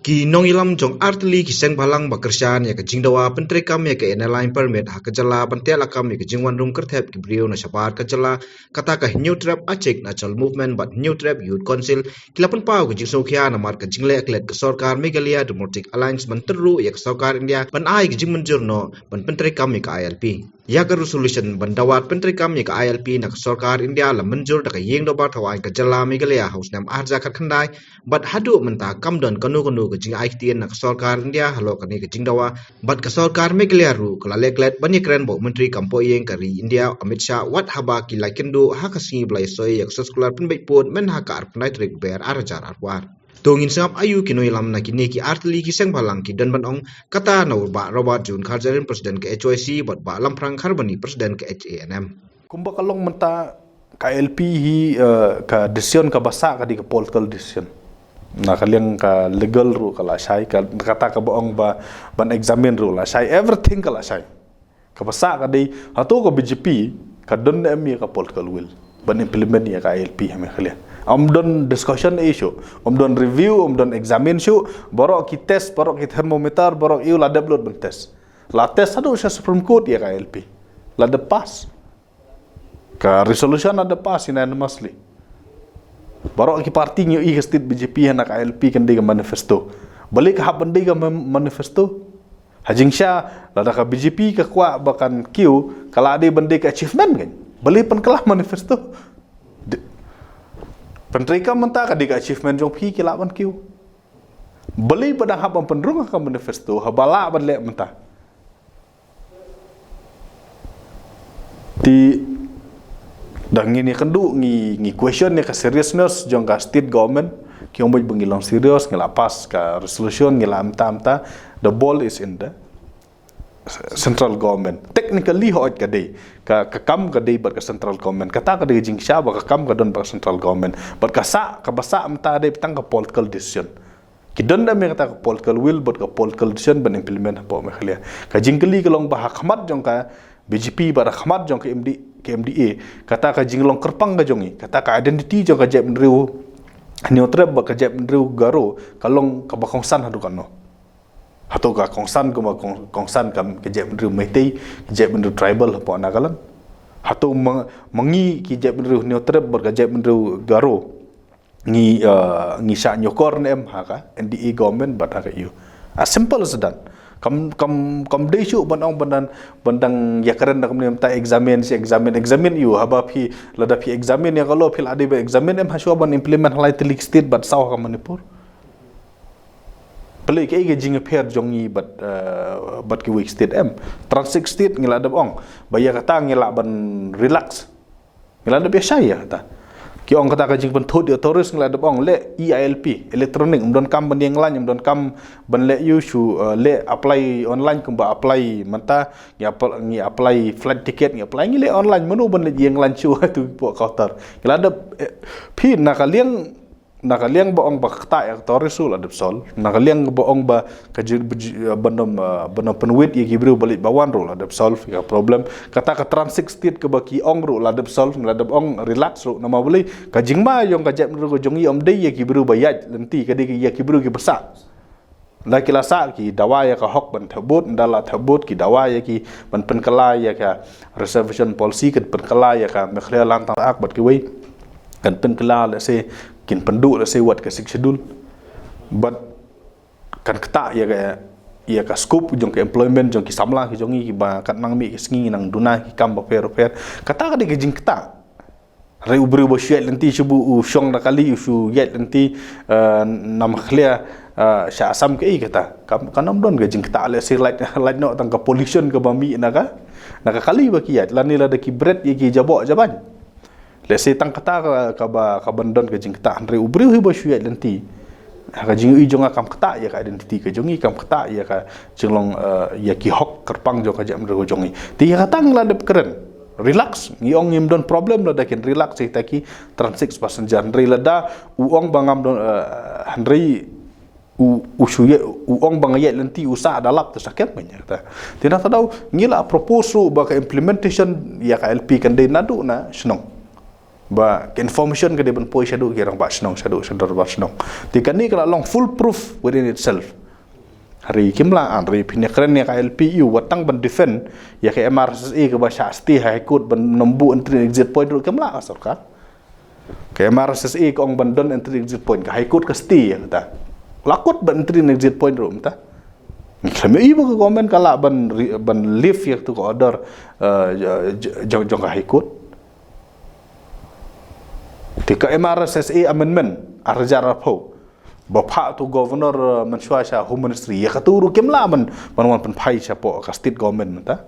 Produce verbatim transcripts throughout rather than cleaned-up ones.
Ki nongïalam jong artylli ki seng bhalang ba kyrshan ïa ka jingdawa pyntreikam ïa ka Inner Line Permit ha ka jylla ban teh lakam ïa ka jingwan rum kyrthep ki briew na shabar ka jylla, kata ka Hynñiewtrep Achik Natural Movement bad Hynñiewtrep Youth Council, ki la pynpaw ka jingsngewkhia namar ka jingleh klet ka sorkar Meghalaya Democratic Alliance ban tyrru ïa ka sorkar India ban ai ka jingmynjur noh ban pyntreikam ïa ka I L P. Ïa ka resolution ban dawa pyntreikam ïa ka I L P na ka sorkar India la mynjur da ka ïing dorbar thaw aiñ ka jylla Meghalaya ha u snem ar hajar khatkhyndai, bad haduh mynta kam don kano kano ka jingai ktien na ka sorkar India halor kane ka jingdawa, bad ka sorkar Meghalaya ruh ka la leh klet ban ïakren bad u Myntri kam poh ïing ka ri India Amit Shah wat haba ki la kynduh ha ka sngi ba la ïasoi ïa ka soskular pynbeit pud mynha ka arphew khyndai tarik Lber ar hajar arphew ar. To ngin sngap aïu ki nongïalam na kine ki artylli ki seng bhalang ki don ban ong, kata na u Bah Robert June Kharjahrin, President ka H Y C, bad Bah Lamphrang Kharbani, President ka H A N M. Kumba ka long mynta, ka I L P hi, eh, ka decision kaba sah ka dei ka political decision. Na ka liang ka legal ruh ka la shai, ka, kata kaba ong ba ban examine ruh la shai, everything ka la shai. Kaba sah ka dei, hato ka B J P ka don ne em ïa ka political will ban implement ïa ka I L P ha Meghalaya? Ym don discussion issue, ym don review, ym don examine shuh, baroh ki test, baroh ki thermometer, baroh ïa u la dep lut ban test. La test haduh sha Supreme Court ïa ka I L P. La dep pass. Ka resolution la dep pass unanimously. Baroh ki party ngi ïohi ka state B J P ha na ka I L P kan dei ka manifesto. Balei ka hap ban dei ka ma-, manifesto? Ha jingshisha, lada ka B J P ka kwah ba kan kiew, ka lah dei ban dei ka achievement kan. Balei pynkylla manifesto? De-, pyntreikam mynta ka dei ka achievement jong phi, ki lah ban kiew. Balei ba dang hap ban pynrung ha ka manifesto, haba lah ban leh mynta? Te da ngin ïakynduh, ngi, ngi question ïa ka seriousness jong ka state government. Ki ong beit ba ngi long serious, ngi la pass ka resolution, ngi la mynta mynta. The ball is in the central government. Technically hooid ka dei, ka, ka kam ka dei bad ka central government. Kata ka dei ka jingshisha ba ka kam ka don bad ka central government. Bad ka sah, kaba sah mynta dei tang ka political decision. Ki don da me kata ka political will bad ka political decision ban implement hapoh Meghalaya. Ka jingkylli ka long ba ha khmat jong ka B J P bad ha khmat jong ka M D, ka M D A, kata ka jinglong kyrpang ka jong ngi, kata ka identity jong ka jaitbynriew Hynñiewtrep bad ka jaitbynriew Garo ka long kaba kongsan haduh katno? Hato ka kongsan kumba kong-, kongsan ka, ka jaitbynriew Meitei, ka jaitbynriew tribal hapoh Nagaland? Hato ma, ma ngi ki jaitbynriew Hynñiewtrep bad ka jaitbynriew Garo ngi, uh, ngi shah ñiewkor ne em ha ka N D A government bad ha ka E U? As simple as that. Kam, kam, kam dei shuh ban ong ban dang, ban dang ïakren da kumne mynta examine shi examine, examine ïa u, haba phi, lada phi examine ïa ka law phi lah dei ban examine em, ha shuwa ban implement ha lai tylli ki state bad saw ha ka Manipur. Balei, kaei ka jingïapher jong ngi bad, uh, bad kiwei ki state em? Transit state ngi la dep ong ba ïa kata ngi lah ban relax. Ngi la dep ïa shai ïa kata. Ki ong kata ka jingpynthut ïa tourist, ngi la dep ong leh E I L P, electronic, ym don kam ban ïeng line, ym don kam ban leh ïa u shu, uh, leh apply online kumba apply mynta, ngi apply, ngi apply flight ticket, ngi apply, ngi leh online, mano ban leh ïeng line shu ha tu poh counter? Ngi la dep, eh, phi na ka liang, na ka liang ba ong ba ktah ïa ka tourist ruh la dep solve. Na ka liang ba ong ba ka jing, ba jing, ban ym, uh, ban ym pynwit ïa ki briew ba leit ba wan ruh la dep solve ïa ka problem. Kata ka transit state kaba ki ong ruh la dep solve, la dep ong relax ruh. Namar balei? Ka jingma jong ka jaitbynriew ka jong ngi ym dei ïa ki briew ba ïaid lynti, ka dei ïa ki briew kiba sah. Lada ki la sah ki dawa ïa ka hok ban thep vote, lada la thep vote ki dawa ïa ki ban pynkylla ïa ka reservation policy, kan pynkylla ïa ka Meghalaya Land Tenure Act bad kiwei. Kan pynkylla lehse, kin pynduh lehse wat ka Sixth Schedule. Bad kan ktah ïa ka, ïa ka scope jong ka employment jong ki samla ki jong ngi kiba kat nang mih ki sngi nang duna ki kam bapher bapher. Kata ka dei ka jingktah. Hynrei u briew ba shu ïaid lynti shu bu u shong da kali u shu ïaid lynti, eh, na Meghalaya, eh, sha Assam kaei kata? Kam, kan ym don ka jingktah lehse lait, lait noh tang ka pollution kaba mih na ka, na ka kali ba ki ïaid, lane lada ki bret ïa ki jaboh jaban. Lehse tang kata ka, kaba, kaban don ka jingktah, hynrei u briew hi ba shu ïaid lynti. Ha ka jingïohi jong nga kam ktah ïa ka identity ka jong ngi, kam ktah ïa ka jinglong, eh, ïa ki hok kyrpang jong ka jaitbynriew jong ngi. Te ïa kata ngi la dep kren. Relax, ngi ong ngim don problem lada kin relax ïa kita ki transit passenger. Hynrei lada u ong ba ngam don, eh, hynrei u, u shu ïa, u ong ba nga ïaid lynti u sah da lap te sa kem ka ïa kata. Te na kata daw ngi la propose ruh ba ka implementation ïa ka I L P kan dei naduh na shnong. Ba ka information ka dei ban poi shaduh ki rangbah shnong, shaduh sha dorbar shnong. Te kane ka la long foolproof within itself. Hynrei kim lah, hynrei phin ïakren ïa ka I L P ïa u wat tang ban defend ïa ka M R S S A kaba shah stay ha High Court ban nym buh entry and exit point ruh kim lah ka sorkar. Ka M R S S A ka ong ban don entry exit point, ka High Court ka stay ïa kata. La kut ban entry and exit point ruh mynta. Ngi khlem ïohi ba ka government ka lah ban re-, ban lift ïa katu ka order, eh, jong, jong ka High Court. Te ka M R S S A amendment ar hajar arphew ba phah tu governor, eh, mynshuwa sha Home Ministry, ïa katu ruh kim lah ban, ban wan pynphai shapoh ka state government mynta.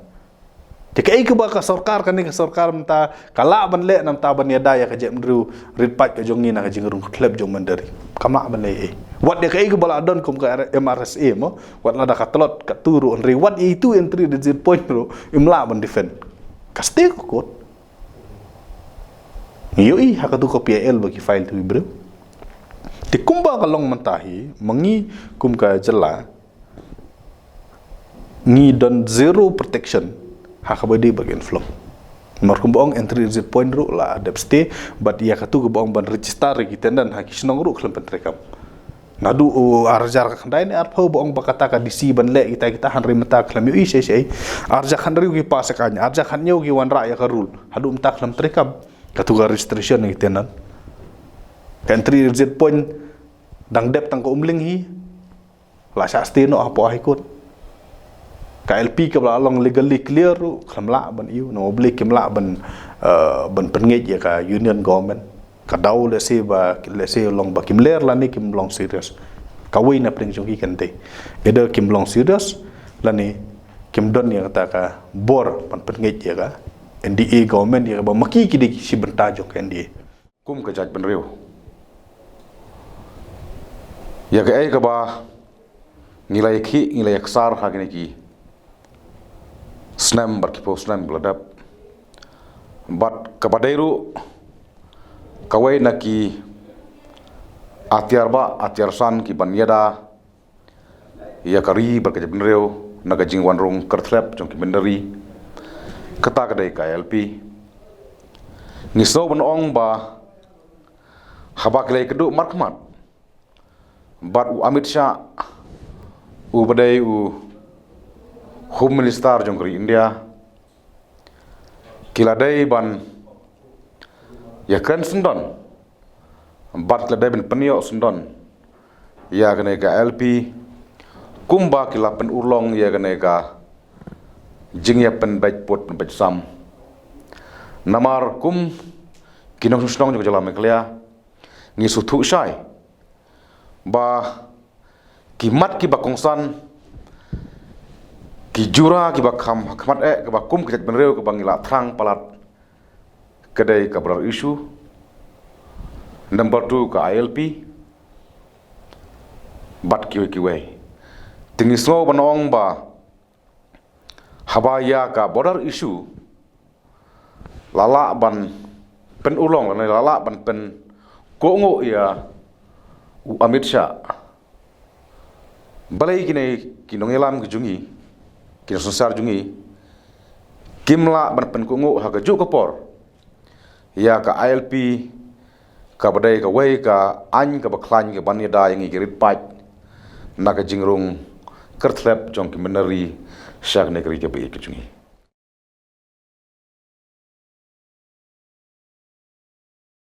Te kaei kaba ka sorkar, kane ka sorkar mynta ka lah ban leh namar ban ïada ïa ka jaitbynriew rit paid ka jong ngi na ka jingrung kyrthlep jong mynder ri? Kam lah ban leh ei. Wat ïa kaei kaba la don kum ka M R S S A mo, wat lada ka tlot katu ruh, hynrei wat ïa itu entry and exit point ruh im lah ban defend. Ka stay ka kut. Ngi ïohi ha katu ka P I L ba ki file tu i briew. Te kumba ka long mynta hi, ma ngi kum ka jylla ngi don zero protection ha kaba ïadei bad ka inflow. Namar kumba ong, entry exit point ruh la dep stay, bad ïa katu kaba ong ban register ïa ki tenant ha ki shnong ruh khlem pyntreikam. Naduh, uh, ar hajar khyndai ne arphew ba ong ba kata ka D C ban leh kita kita, hynrei mynta khlem ïohi shei shei. Ar hajar khathynriew ki pass ïa ka aiñ, ar hajar khathynñiew ki wanrah ïa ka rule, haduh mynta khlem treikam. Katu ka registration ïa ki tenant. Ka entry exit point dang dep tang ka Umling hi. La shah stay noh hapoh High Court. Ka I L P kaba la long legally clear ruh khlem lah ban ïoh, namar balei? Kim lah ban, eh, ban pynngeit ïa ka union government. Ka daw lehse ba, lehse long ba kim ler lane kim long serious. Kawei na pdeng jong ki kan dei, either kim long serious lane kim don ïa kata ka bor ban pynngeit ïa ka N D A government, ïa kaba ma ki ki dei shi bynta jong ka N D A. Kum ka jaitbynriew, ïa kaei kaba ngi la ïakhih, ngi la ïaksar ha kine ki snem bad ki phew snem ba la dep, bad kaba dei ruh kawei na ki atiar bah, atiar san ki ban ïada ïa ka ri bad ka jaitbynriew na ka jingwanrung kyrthlep jong ki mynder ri, kata ka dei ka I L P. Ngi sngew ban ong ba haba ki la ïakynduh markhmat bad u Amit Shah, uba dei u Home Minister jong ka ri India, ki la dei ban ïakren syndon bad ki la dei ban pynïoh syndon ïa kane ka I L P, kumba ki la pynurlong ïa kane ka jingïapynbeit pud pynbeit sam. Namar kum ki nongshong shnong jong ka jylla Meghalaya, ngi sngewthuh shai ba ki mat kiba kongsan, ki jura kiba kham ha khmat eh, kaba kum ka jaitbynriew kaba ngi la thrang palat, ka dei ka border issue, number two ka I L P, bad kiwei kiwei. Te ngi sngew ban ong ba haba ïa ka border issue la lah ban pynurlong, lane la lah ban pynkohnguh ïa u Amit Shah, balei kine ki nongïalam ki jong ngi, ki nongsynshar jong ngi, kim lah ban pynkohnguh ha kajuh ka por ïa ka I L P, kaba dei kawei ka aiñ kaba khlaiñ ka ban ïada ïa ngi ki rit paid na ka jingrung kyrthlep jong ki mynder ri sha kane ka ri kaba ïeit ka jong ngi.